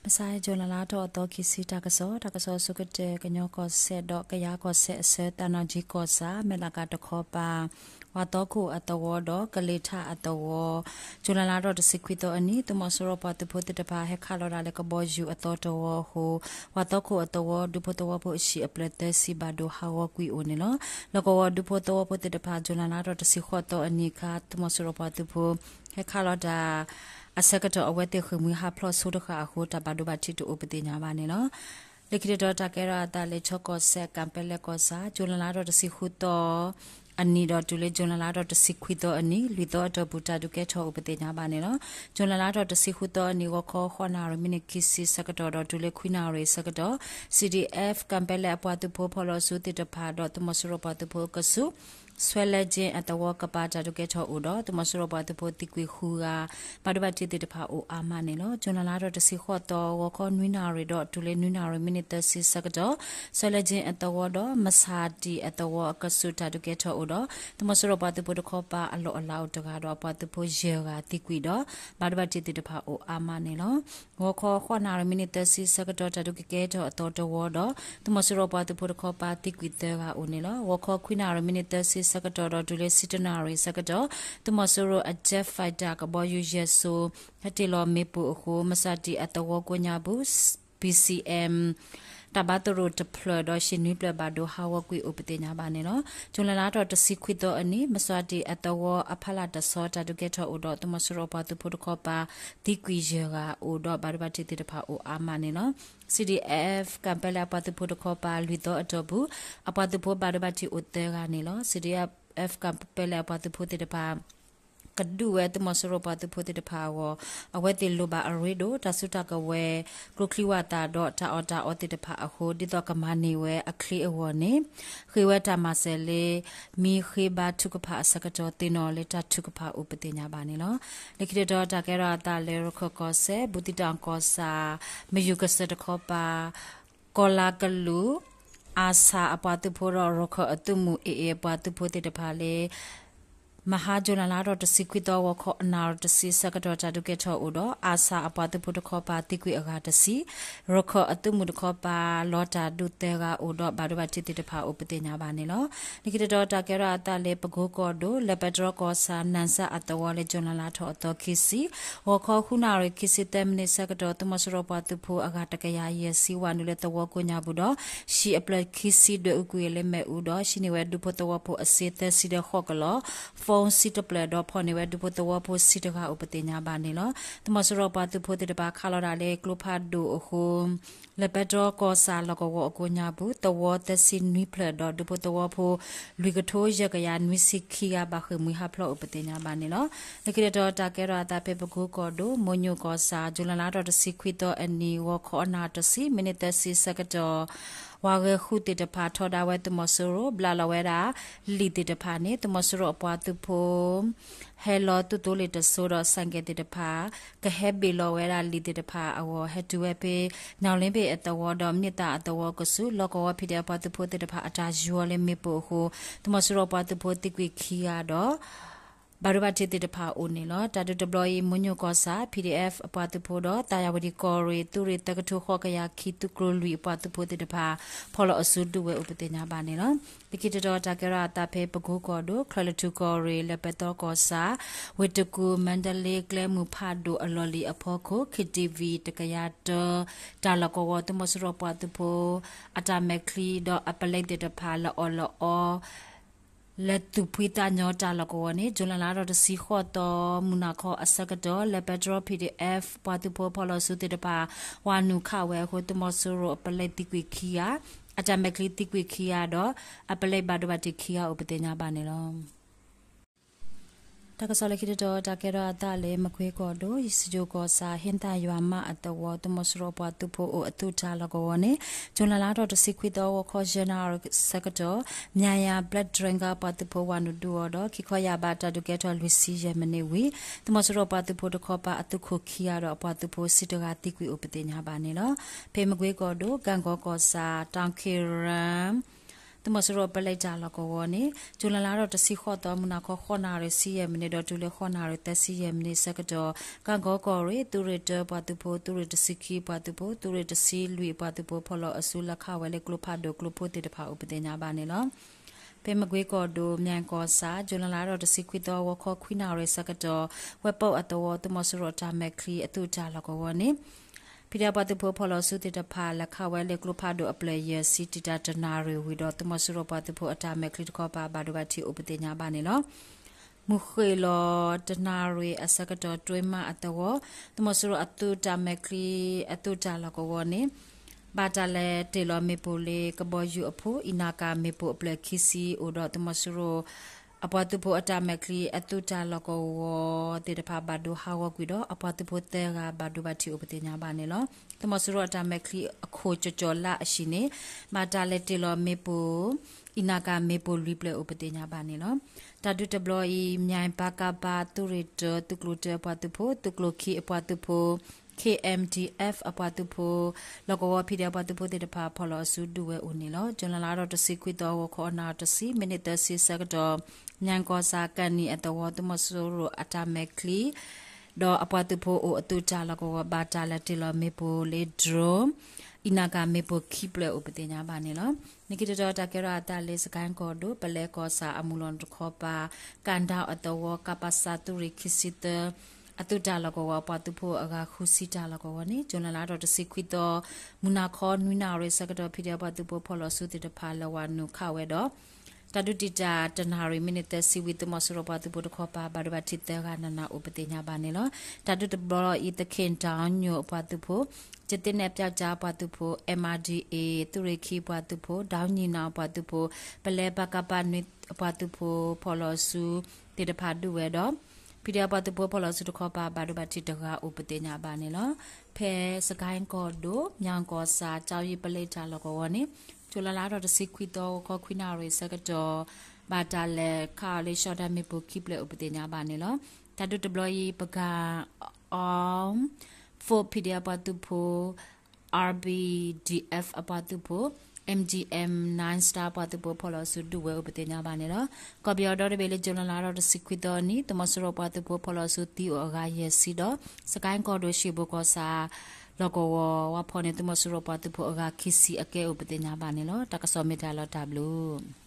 မဆါ June လါထီၣ်အသီခံဆံ တၢ်ကစီၣ်, တၢ်ကစီၣ်အဆိကတၢၢ် ကညီကီၢ်စဲၣ်ဒီးကယၤကီၢ်စဲၣ်အဆၢ သးနီၣ်ကံကီၢ်ဆၣ် မဲၢ်လးကးတခီပၤ ဝၤသီခိၣ်အသဝီဒီးကလ့ၤထၣ်အသဝီ, June လါထီၣ်တဆံခွံသီအနံၤ သုးမီၤစိရိၤပှၤသုးဖိသ့ၣ်တဖၣ် ဟဲခးလီၤဒၣ်လၢကဘီယူၤအသီတဝီအဃိ ဝၤသီခိၣ်အသဝီ ဒူဖိသဝီဖိအဟံၣ်အဖျၢၣ်သၢဆံ ဘၣ်ဒိဟးဂီၤကွံာ်အိၣ်န့ၣ်လီၤ. လီၢ်ကဝီၤဒူဖိသဝီဖိသ့ၣ်တဖၣ် June လါထီၣ်တဆံဃိးသီအနံၤအခါ သုးမီၤစိရိၤပှၤသုးဖိ ဟဲခးလီၤတၢ် အဆၢကတီၢ်အဝဲသ့ၣ်ဃ့ၢ်မှံဟးဖျိးဆူတဃၣ်အဃိ တၢ်ဘၣ်ဒိဘၣ်ထံးတအိၣ်ပသ့ၣ်ညါဘၣ်န့ၣ်လီၤ. လၢခံတတီၤတၢ်ကဲထီၣ်အသးလၢ ချီကီၢ်စဲၣ် ကၣ်ပဲလဲၣ်ကီၢ်ဆၣ် June လါထီၣ်တဆံဃုသီအနံၤဒီးတုၤလၢ June လါထီၣ်တဆံခွံသီအနံၤ လွံၢ်သီအတီၢ်ပူၤ တၢ်ဒုးကဲထီၣ်အိၣ်ပသ့ၣ်ညါဘၣ်န့ၣ်လီၤ. June လါထီၣ်တဆံဃုသီအနံၤ ဂီၤခီဃိးနၣ်ရံၣ် မံးနံးခံဆံဆၢကတီၢ်ဒီးတုၤလၢခွံနၣ်ရံၣ်ဆၢကတီၢ် CDF ကၣ်ပဲလဲၣ်အပှၤသုးဖိဖီၣ်လီၤဆူသ့ၣ်တဖၣ်ဒီးသုးမီၤစိရိၤပှၤသုးဖိအကဆူး ဆွဲလဲကၠ့အသဝီကပၤ တၢ်ဒုးကဲထီၣ်အိၣ်ဒီး သုးမီၤစိရိၤပှၤသုးဖိသံကွံာ်ဃုဂၤ ဘၣ်ဒိဘၣ်ထံးသ့ၣ်တဖၣ်အိၣ်အါမးန့ၣ်လီၤ. June လါထီၣ်တဆံဃိးသီ ဂီၤခီနွံနၣ်ရံၣ်ဒီးတုၤလၢနွံနၣ်ရံၣ် မံးနံးသၢဆံဆၢကတီၢ် ဆွဲလဲကၠ့အသဝီဒီး မဆါတံၢ်အသဝီအကဆူး တၢ်ဒုးကဲထီၣ်အိၣ်ဒီး သုးမီၤစိရိၤပှၤသုးဖိတခီပၤအလီၢ်အလၤအိၣ်တဂၤဒီးအပှၤသုးဖိယဲၢ်ဂၤသံကွံာ်ဒီး ဘၣ်ဒိဘၣ်ထံးသ့ၣ်တဖၣ်အိၣ်အါမးန့ၣ်လီၤ. ဂီၤခီဃိးနၣ်ရံၣ် မံးနံးသၢဆံဆၢကတီၢ် တၢ်ဒုးကကဲထီၣ်အသီတဝီဒီး သုးမီၤစိရိၤပှၤသုးဖိတခီပၤသံကွံာ်သၢဂၤအိၣ်န့ၣ်လီၤ. ဂီၤခီခွံနၣ်ရံၣ် မံးနံးသၢဆံဆၢကတီၢ်ဒီးတုၤလၢဆံတၢနၣ်ရံၣ်ဆၢကတီၢ် သုးမီၤစိရိၤအ Jet Fighter ကဘီယူၤယဲၢ်စိၤ ဟဲတ့ၢ်လီၤမ့ၣ်ပိၢ်အဃိ မဆါတံၢ်အသဝီကိးညါပူၤ BCM တၢ်ဘါသရိာ်တဖျၢၣ်ဒီးဟံၣ်နွံဖျၢၣ်ဘၣ်ဒိဟးဂီၤကွံာ်အိၣ်ပသ့ၣ်ညါဘၣ်န့ၣ်လီၤ. June လါထီၣ်တဆံခွံသီအနံၤ မဆါတံၢ်အသဝီအဖီလာ်တဆီ တၢ်ဒုးကဲထီၣ်အိၣ်ဒီး သုးမီၤစိရိၤအပှၤသုးဖိတခီပၤ သံကွံာ်ယဲၢ်ဂၤအိၣ်ဒီး ဘၣ်ဒိဘၣ်ထံးသ့ၣ်တဖၣ်အိၣ်အါမးန့ၣ်လီၤ. CDF ကၣ်ပဲလဲၣ်အပှၤသုးဖိတခီပၤ လွံၢ်သီအတီၢ်ပူၤ အပှၤသုးဖိဘၣ်ဒိဘၣ်ထံးအိၣ်သၢဂၤန့ၣ်လီၤ. CDF ကၣ်ပဲလဲၣ်အပှၤသုးဖိသ့ၣ်တဖၣ် ကဒုးဝဲသုးမီၤစိရိၤပှၤသုးဖိသ့ၣ်တဖၣ်အဂီၢ် အဝဲသ့ၣ်လိၣ်ဘၣ်အရ့ဒိၣ် တၢ်စုတၢ်ကဝဲၤ ကျိချံဝးသးဒီးတၢ်အီၣ်တၢ်အီသ့ၣ်တဖၣ်အဃိ ဒ်သိးကမၤန့ၢ်ဝဲအချ့အဂီၢ်န့ၣ် ဃ့ဝဲတၢ်မၤစၢၤလၢ မ့ၢ်ဃ့ဘါထုကဖၣ်အဆၢကတီၢ် သ့ၣ်နီၣ်လၢတၢ်ထုကဖၣ်အိၣ်ပသ့ၣ်ညါဘၣ်န့ၣ်လီၤ. လၢခံတတီၤတၢ်ကဲထီၣ်အသးလၢ ရခၢၣ်ကီၢ်စဲၣ် ဘူးသံးတီၤကီၢ်ဆၣ် မယူၤကစၢၢ်တခီပၤ ကီၢ်လၤကလူး အါဆၣ်အပှၤသုးဖိဒီး ရခၢၣ်အသုးမုၢ် AA အပှၤသုးဖိသ့ၣ်တဖၣ်လၢ မဟါ June လါထီၣ်တဆံခွံသီ ဂီၤခီနၣ်ရံၣ်တဆံဆၢကတီၢ် တၢ်ဒုးကဲထီၣ်အိၣ်ဒီး အါဆၣ်အပှၤသုးဖိတခီပၤသံကွံာ်အဂၤတဆံ, ရခၢၣ်အသုးမုၢ်တခီပၤ လီၤတၢ်ဒုးသၢဂၤအိၣ်ဒီး ဘၣ်ဒိဘၣ်ထံးသ့ၣ်တဖၣ်အိၣ်ပသ့ၣ်ညါဘၣ်န့ၣ်လီၤ. လၢခံတတီၤတၢ်ကဲထီၣ်အသးလၢ ပကိကီၢ်ဒိၣ် လၢပဲတြီကီၢ်ဆၣ် နၣ်စၣ်အသဝီလၢ June လါထီၣ်အသီခံဆံ ဂီၤခီဃုနၣ်ရံၣ်ခံဆံသၢမံးနံးဆၢကတီၢ် သုးမီၤစိရိၤပှၤသုးဖိအဂၤတကယၤယဲၢ်ဆံ ဝၤနုာ်လၢသဝီကိးညါပူၤဒီး ဟံၣ်အဖျၢၣ်ခံဆံဒွဲၣ်အူကွံာ်လၢမ့ၣ်အူဒီး ဟံးန့ၢ်ဝဲဒူဖိသဝီဖိအစ့သၢဆံဒီးဃိးကလီၢ်, phone ဆံတဖျၢၣ်ဒီးဖီၣ်န့ၢ်ဝဲဒူဖိသဝီဖိဆံတဂၤအိၣ်ပသ့ၣ်ညါဘၣ်န့ၣ်လီၤ. သုးမီၤစိရိၤပှၤသုးဖိသ့ၣ်တဖၣ် ခးလီၤဒၣ်လၢကျိဖးဒိၣ်အဃိ လၢပဲတြီကီၢ်ဆၣ်လီၢ်ကဝီၤအကိးညါပူၤ သဝီသၢဆံနွံဖျၢၣ်ဒီး ဒူဖိသဝီဖိ လွံၢ်ကထိယဲၢ်ကယၤနွံဆံခံဂၤ ဘၣ်ဃ့ၢ်မှံဟးဖျိးအိၣ်ပသ့ၣ်ညါဘၣ်န့ၣ်လီၤ. လၢခံတတီၤတၢ်ကဲထီၣ်အသးဖဲပကိကီၢ်ဒိၣ် မိညိၣ်ကီၢ်ဆၣ် June လါထီၣ်တဆံခွံသီအနံၤ ဂီၤခီနၣ်ရံၣ်တဆံ မံးနံးသၢဆံဆၢကတီၢ် ဝၤဂဲၤဃုသ့ၣ်တဖၣ် ထီဒါဝဲသုးမီၤစိရိၤ ဘျးလီၤဝဲဒၣ် လံာ်သ့ၣ်တဖၣ်န့ၣ် သုးမီၤစိရိၤအပှၤသုးဖိ ဟဲလီၤသုးသိလ့ၣ်တစိၤဒီး ဆိုင်ကယ်သ့ၣ်တဖၣ် ကဟဲဘ့ၣ်လီၤဝဲဒၣ်လံာ်သ့ၣ်တဖၣ်အဂီၢ် ဟဲတုၤဝဲဖဲ ညၣ်အိလ့ဘ့ၣ်အသဝီဒီး မ့ၢ်သၣ်အသဝီကဆူး လီၢ်ကဝီၤ PDF ပှၤသုးဖိသ့ၣ်တဖၣ်အတၢ်ယီၤလၢမ့ၣ်ပိၢ်အဃိ သုးမီၤစိရိၤပှၤသုးဖိသံကွံာ်ခံဂၤဒီး ဘၣ်ဒိဘၣ်ထံးသ့ၣ်တဖၣ်အိၣ်န့ၣ်လီၤ. တၢ်ဒုးတဘျီအံၤ မိညိၣ်ကီၢ်ဆၣ် PDF အပှၤသုးဖိဒီး သးယၤဝတံၣ်ကီၢ်ရ့ၣ် သုးရ့ၣ်သၢကထိဃိးကယၤခံ သုးကျိၤလွံၢ်အပှၤသုးဖိသ့ၣ်တဖၣ် ဖီၣ်လီၤအစုဒုးဝဲအိၣ်ပသ့ၣ်ညါဘၣ်န့ၣ်လီၤ. လၢခံတတီၤတၢ်ကဲထီၣ်အသးဖဲပကိကီၢ်ဒိၣ် ချၢၣ်လထူၣ်ကီၢ်ရ့ၣ် လၢပဲတြီကီၢ်ဆၣ် ဝ့ၢ်တကူၣ် မါဒလ့ ကျဲမုၢ်ဖးဒိၣ်အလီၢ်လံၤအဖီခိၣ် KTV တကယၤတၢ တၢ်လီၢ်ကဝီၤ သုးမီၤစိရိၤပှၤသုးဖိ အတၢ်မဲာ်ချံဒီးအပလံးသ့ၣ်တဖၣ် လၢအီၣ်လၢအီ လၢသူၣ်ဖှံသးညီတၢ်လီၢ်ကဝီၤန့ၣ် June လါထီၣ်တဆံဃိးသီ မုၢ်နၤခီအဆၢကတီၢ် လၢပဲတြီ PDF ပှၤသုးဖိဖီၣ်လီၤစုသ့ၣ်တဖၣ် ဝၤနုာ်ခးဝဲအဃိ သုးမီၤစိရိၤအပလံးသံကွံာ်ခံဂၤ, အတၢ်မဲာ်ချံသံကွံာ်ခံဂၤဒီး အပလံးဘၣ်ဒိဘၣ်ထံးခံဂၤအိၣ်ပသ့ၣ်ညါဘၣ်န့ၣ်လီၤ. တၢ်ကစီၣ်လၢခံတတီၤ တၢ်ကဲထီၣ်အသးလၢ မကွ့ကီၢ်ဒိၣ် ယစကၠိၣ်ကီၢ်ဆၣ် ဟ့ၣ်သၣ်ယွၤမးအသဝီ သုးမီၤစိရိၤအပှၤသုးဖိအိၣ်အသုးတၢ်လီၢ်ကဝီၤန့ၣ် June လါထီၣ်တဆံခွံသီ ဂီၤခီယဲၢ်နၣ်ရံၣ်ဆၢကတီၢ် မၠၣ်ယၣ် Black Dragon ပှၤသုးဖိဝၤနုာ်ဒုးအီၤဒီး ခံခီယၢ်ဘး တၢ်ဒုးကဲထီၣ်လွံၢ်ဆံယဲၢ်မံးနံးဝံၤ သုးမီၤစိရိၤပှၤသုးဖိတခီပၤအသုးခိၣ်ခံဂၤဒီးအပှၤသုးဖိဆံတဂၤသံကွံာ်အိၣ်ပသ့ၣ်ညါဘၣ်န့ၣ်လီၤ. ဖဲမကွ့ကီၢ်ဒိၣ် ကၣ်ကီၢ်ကီၢ်ဆၣ် တၢ်ခ့ရၢၣ် သုးမီၤစိရိၤပလဲတၢ်လီၢ်ကဝီၤန့ၣ် ကၠူၤလါလါထီၣ်တဆံဃိးသီ မုၢ်နၤခီဃိးနၣ်ရံၣ်ဆံယဲၢ်မံးနံးဒီးတုၤလၢဃိးနၣ်ရံၣ်သၢဆံယဲၢ်မံးနံးဆၢကတီၢ် ကၣ်ကီကီၢ်ရ့ၣ် သုးရ့ၣ်တၢပှၤသုးဖိ သုးရ့ၣ်တဆံခံပှၤသုးဖိ သုးရ့ၣ်တဆံလွံၢ်အပှၤသုးဖိ ဖီၣ်လီၤအစုလၢခးဝဲလၢကျိဖးဒိၣ်ကျိဖိသ့ၣ်တဖၣ်အိၣ်ပသ့ၣ်ညါဘၣ်န့ၣ်လီၤ. ဖဲမကွ့ကီၢ်ဒိၣ် မၠဲၣ်ကီၢ်ဆၣ် ကၠူၤလါလါထီၣ်တဆံခွံသီ ဂီၤခီခွံနၣ်ရံၣ်ဆၢကတီၢ် ဝဲပီၣ်အသဝီ သုးမီၤစိရိၤအတၢ်မဲာ်ချံအသုးတၢ်လီၢ်ကဝီၤန့ၣ် ဖံးဒဲးပှၤသုးဖိဖီၣ်လီၤစုသ့ၣ်တဖၣ် လဲၤခးဝဲလၢကျိဖးဒိၣ်အပျဲၢ်ယဲၢ်ဆံ တံာ်တာ်တနၣ်ရံၣ်ဝံၤဒီး သုးမီၤစိရိၤပှၤသုးဖိအတၢ်မဲာ်ချံတခီပၤ ဘၣ်ဒိဘၣ်ထံးအိၣ်ပသ့ၣ်ညါဘၣ်န့ၣ်လီၤ. မုၢ်ဃ့ၢ်လီၤတနၣ်ရံၣ်အဆၢကတီၢ် တွ့မးအသဝီ သုးမီၤစိရိၤအသုးတၢ်မဲာ်ချံအသုးတၢ်လီၢ်ကဝီၤန့ၣ် ဘၣ်တၢ်လဲၤတ့ၢ်လီၤမ့ၣ်ပိၢ်လၢကဘီယူၤအဖိ အံးနၤကၤမ့ၣ်ပိၢ်အပျဲၢ်ခံဆံအိၣ်ဒီး သုးမီၤစိရိၤ အပှၤသုးဖိအတၢ်မဲာ်ချံအသုးတၢ်လီၢ်ကဝီၤသ့ၣ်တဖၣ်ဘၣ်ဒိဟးဂီၤကွံာ်ဒီး အပှၤသုးဖိသၢဂၤဘၣ်ဒိဘၣ်ထံးအိၣ်ပသ့ၣ်ညါဘၣ်န့ၣ်လီၤ. သုးမီၤစိရိၤအတၢ်မဲာ်ချံအခိၣ်ကၠီၤကၠီၤလါအဟံၣ်န့ၣ် ဘၣ်တၢ်လဲၤတ့ၢ်လီၤမ့ၣ်ပိၢ် အံးနၤကၤမ့ၣ်ပိၢ်လွံၢ်ပျဲၢ်အိၣ်ပသ့ၣ်ညါဘၣ်န့ၣ်လီၤ. တၢ်ဒုးတဘျီအံၤ မၠဲၣ်ပကဖ သုးရ့ၣ်တၢ သုးကျိၤတၢအပှၤသုးဖိ သုးကျိၤခံအပှၤသုးဖိ ခ့ၣ်အဲၣ်ဒံၣ်အဲၣ် အပှၤသုးဖိ လီၢ်ကဝီၤဖံးဒဲးအပှၤသုးဖိသ့ၣ်တဖၣ် ဖီၣ်လီၤအစုဒုးဝဲအိၣ်န့ၣ်လီၤ. ကၠူၤလါလါထီၣ်တဆံခွံသီ ဂီၤခီနၣ်ရံၣ်တဆံ မံးနံးသၢဆံဆၢကတီၢ် မၠဲၣ်ကီၢ်ဆၣ် ကၣ်နံၣ်အသဝီ သုးမီၤစိရိၤအတၢ်မဲာ်ချံ ဒီးအပှၤသုးဖိအိၣ်အသုးတၢ်လီၢ်ကဝီၤ ဘၣ်တၢ်လဲၤတ့ၢ်လီၤမ့ၣ်ပိၢ်လၢ drone အံးနၤကၤမ့ၣ်ပိၢ်ခံပျဲၢ်အိၣ်ပသ့ၣ်ညါဘၣ်န့ၣ်လီၤ. နံၣ်ခံတတီၤတၢ်ကဲထီၣ်အသးလၢ စကဲၣ်ကီၢ်ဒိၣ် ပလဲကီၢ်ဆၣ်အမုၢ်လီၤတခီပၤ ကၣ်ဒၣ်အသဝီ ကပစ သုးရ့ၣ်ခံဆံသၢ အသုးတၢ်လီၢ်ကဝီၤ အပှၤသုးဖိအဂၤဃုဆံတၢ်လီၢ်ကဝီၤန့ၣ် ကၠူၤလါလါထီၣ်တဆံခွံသီ မုၢ်နၤခီနွံနၣ်ရံၣ်ဆၢကတီၢ် ဖံးဒဲးပှၤသုးဖိဖီၣ်လီၤစုသ့ၣ်တဖၣ် လဲၤဝးနုာ်ခးဝဲဒီး တၢ်ဒုးတံာ်တာ်တနၣ်ရံၣ် မံးနံးသၢဆံဝံၤ သုးမီၤစိရိၤပှၤသုးဖိတခီပၤ ဘၣ်ဒိဘၣ်ထံးသၢဂၤနးနးအိၣ်ပသ့ၣ်ညါဘၣ်န့ၣ်လီၤ. တၢ်ဒုးတဘျီအံၤ သခ့ၣ်ဒၣ်ညိၣ်အပှၤသုးဖိ ကသ့ၣ်နဲၣ်ပၠီကၠါအပှၤသုးဖိ MRDA သုးရ့ၣ်ခံအပှၤသုးဖိ ဒၣ်ညိၣ်နၣ်အပှၤသုးဖိ ပလဲပကဖနွံအပှၤသုးဖိ ဖီၣ်လီၤစုသ့ၣ်တဖၣ်ဒုးဝဲဒီး ဖံးဒဲးပှၤသုးဖိဖီၣ်လီၤစုတခီပၤ ဘၣ်ဒိဘၣ်ထံးတဂၤအိၣ်ပသ့ၣ်ညါဘၣ်န့ၣ်လီၤ. ဖဲစကဲၣ်ကီၢ်ဒိၣ် မၠဲၣ်ကီၢ်ဆၣ် ကၠီယံၤပလဲတၢ်လီၢ်ကဝီၤန့ၣ် ကၠူၤလါလါထီၣ်တဆံခွံသီ ဂီၤခီခွံနၣ်ရံၣ်ဆၢကတီၢ် ဘၣ်တၢ်လဲၤခးအီၤလၢကၠီဒၣ်မ့ၣ်ပိၢ်ခံပျဲၢ်အိၣ်ပသ့ၣ်ညါဘၣ်န့ၣ်လီၤ. တၢ်ဒုးတဘျီအံၤ ပကၤ Armed Forces ဖံးဒဲးအပှၤသုးဖိ R B D F အပှၤသုးဖိ M G M nine Star အပှၤသုးဖိဖီၣ်လီၤစုဒုးဝဲအိၣ်ပသ့ၣ်ညါဘၣ်န့ၣ်လီၤ. ကီၢ်ပယီၤဒီတဘ့ၣ်လၢ ကၠူၤလါလါထီၣ်တဆံခွံသီအနံၤ သုးမီၤစိရိၤပှၤသုးဖိဖီၣ်လီၤစုသံအိၣ်အဂၤယဲၢ်ဆံဒီး စကဲၣ်ကီၢ်ဒိၣ် ရှ့ၣ်ဘိၣ်ကီၢ်ဆၣ်လီၢ်ကဝီၤ ဝါဖီၣ်န့ၣ် သုးမီၤစိရိၤပှၤသုးဖိအဂၤခံဆံအကဲအိၣ်ပသ့ၣ်ညါဘၣ်န့ၣ်လီၤ. တၢ်ကစီၣ်မ့ၢ်တၢ်လီၤတၢ်ဘျုး